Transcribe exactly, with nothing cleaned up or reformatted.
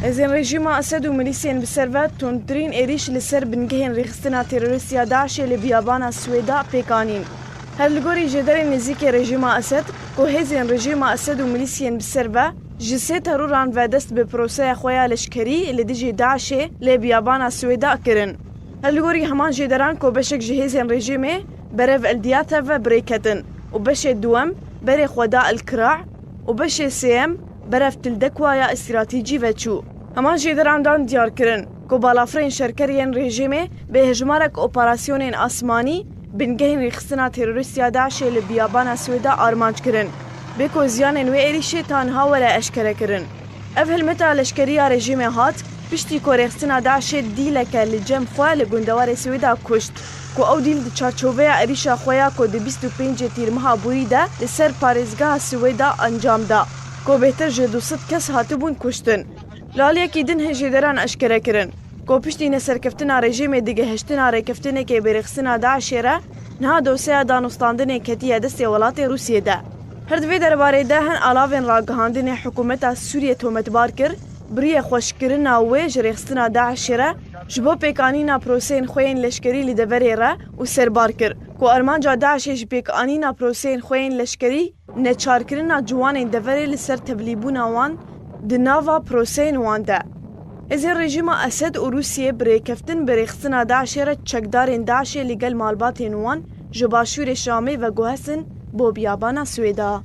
Hêzên rejîma Esed û milîsiyên bi ser ve tundtirîn êrîş li ser bingehên rêxistina terorîst ya DAIŞê li biyabana Swêda pêk anîn. Her li gorî jêderên nêzîkê rejîma Esed, ku hêzên rejîma Esed û milîsiyên bi ser ve ji sê teroran ve dest bi proseya xwe ya leşkerî li dijî DAIŞê lê biyabana Swêda kirin. Her li gorî heman jêderan ku beşek ji hêzên rejîmê berev El Diyate ve bi rê ketin û beşê duwem berê xwe da El Kira û beşê sêyem berev Tildekwa ya stratejî ve çû. Heman jêderan dan diyar kirin ku balafirên şerker yên rejîmê bi hejmarek operasyonên asmanî bingehên rêxistina terorîst ya DAIŞê li biyabana Swêda armanc kirin. Bê ku ziyanên wê êrîşê ta niha were eşkerekirin. Ev hilmeta leşkerî ya rejîmê hat, piştî ku rêxistina DAIŞê dîleke li cem xwe li gundewarê Swêda kuşt, ku ew dîl di çarçoveya êrîşa xwe ya ku di bîst û pêncê Tîrmeha borî de li ser parêzgeha Swêda encam da, ku bêhtir ji du sed kes hatibûn kuştin. Li aliyekî din hin jêderan eşkere kirin, ku piştî neserkeftina rejîmê digihiştina rêkeftinekê bi rêxistina DAIŞê re, niha dosyeya danûstandinê ketiye destê welatê Rûsiyê de. Her di vê derbarê de hin alavên ragihandinê hikûmeta Sûriyê tometbar kir, bi riyê xweşkirina wê ji rêxistina DAIŞê re ji bo pêkanîna proseyên xwe yên leşkerî li deverê re û serbar kir ku armanca DAIŞê ji pêkanîna proseyên xwe yên leşkerî neçarkirina ciwanên deverê li ser tevlîbûna wan di nava proseyên wan de. Hêzên rejîma Esed û Rûsiyê bi rêkeftin bi rêxistina DAIŞê re çekdarên DAIŞê li gel malbatên wan ji başûrê Şamê veguhestin bo biyabana Swêda.